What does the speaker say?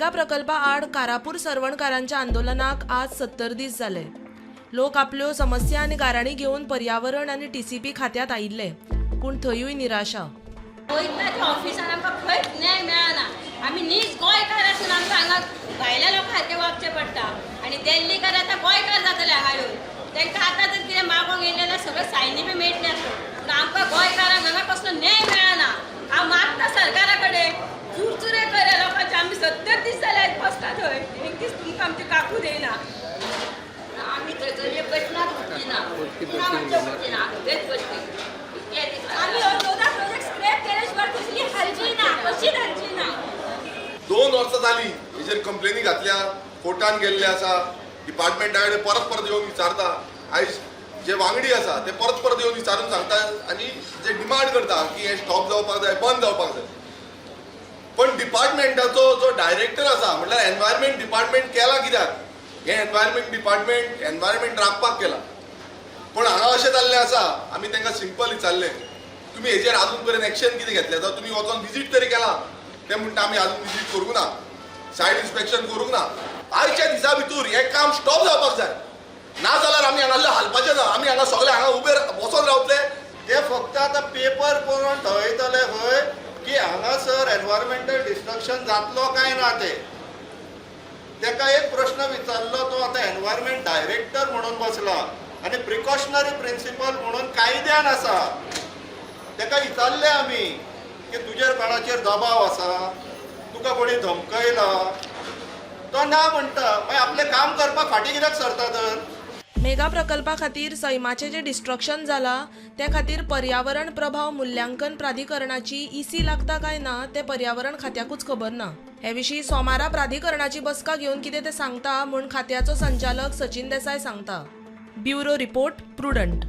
Mega प्रकल्पा आड कारापूर सर्वणकारांच्या आंदोलनाक आज 70 दीस जाले. लोक आपल्यो समस्या आनी गाराणी घेवन पर्यावरण आनी टीसीपी खात्यांत आयिल्ले, पूण थंयूय निराशा. वयतना त्या ऑफिसान आमकां खंयच न्याय मेळना. आमी नीज गोंयकार आसून आमकां हांगा भायल्या लोकां सारकें वागचें पडटा आनी दिल्लीकार आतां गोंयकार जातले हांगा येवन. तांकां आतां जर कितें मागोंक येयलें जाल्यार सगळें सायनी बी मेळटले आसलो, पूण आमकां गोंयकारांक हांगा कसलो न्याय मेळना. हांव मागता सरकारा कडेन, चुरचुरे करे लोकांचे. आमी 70 दीस जाले आयज बसता थंय. एक दीस तुमकां आमची काकूत येयना. आमी थंयसर बसनात, उठची ना ना, म्हणजे उठची ना, आमी थंयच बसली इतले दीस. आमी हो चौदा प्रोजेक्ट स्क्रॅप केले शिवाय कसली हालची ना, कशीच हालची ना. 2 वर्सां जाली हेजेर कंप्लेनी घातल्या, कोर्टान गेल्ले आसा. डिपार्टमेंटा कडेन परत परत येवन विचारता. आयज जे वांगडी आसा ते परत परत येवन विचारून सांगता आनी जे डिमांड करता की हें स्टॉप जावपाक जाय, बंद जावपाक जाय. पण डिपार्टमेंटाचो जो डायरेक्टर आसा, म्हटल्यार एनवायरमेंट डिपार्टमेंट केला कित्याक? हें एनवायरमेंट डिपार्टमेंट एनवायरमेंट राखपाक केला. पण हांगा अशें जाल्लें आसा, आमी तांकां सिंपल विचारलें, तुमी हेजेर अजून पर्यंत एक्शन कितें घेतलें, जावं तुमी वचोन विजीट तरी केला? ते म्हणटा, आमी अजून विजीट करूंक ना, सायट इन्स्पेक्शन करूंक ना. आयच्या दिसा भितर हें काम स्टॉप जावपाक जाय, ना जाल्यार आमी हांगासरले हालपाचे ना. आमी हांगा सगळे हांगा उबे बसोन रावतले. ते फक्त आतां पेपर बरोवन ठरयतले खंय की हांगासर एनवायरमेंटल डिस्ट्रक्शन जातलो काय ना ते. तेका एक प्रश्न विचारलो, तो आतां एनवायरमेंट डायरेक्टर म्हणून बसला आनी प्रिकॉशनरी प्रिंसिपल म्हणून कायद्यान आसा. तेका विचारलें आमी की तुजेर कोणाचेर दबाव आसा, तुका कोणी धमकयला? तो ना म्हणटा. मागीर आपलें काम करपाक फाटीं कित्याक सरता तर? मेगा प्रकल्पा खातीर सैमाचें जें डिस्ट्रक्शन जालां ते खातीर पर्यावरण प्रभाव मुल्यांकन प्राधिकरणाची ईसी लागता काय ना तें पर्यावरण खात्याकूच खबर ना. हे विशीं सोमारा प्राधिकरणाची बसका घेवन कितें तें सांगता म्हूण खात्याचो संचालक सचिन देसाय सांगता. Bureau report, Prudent.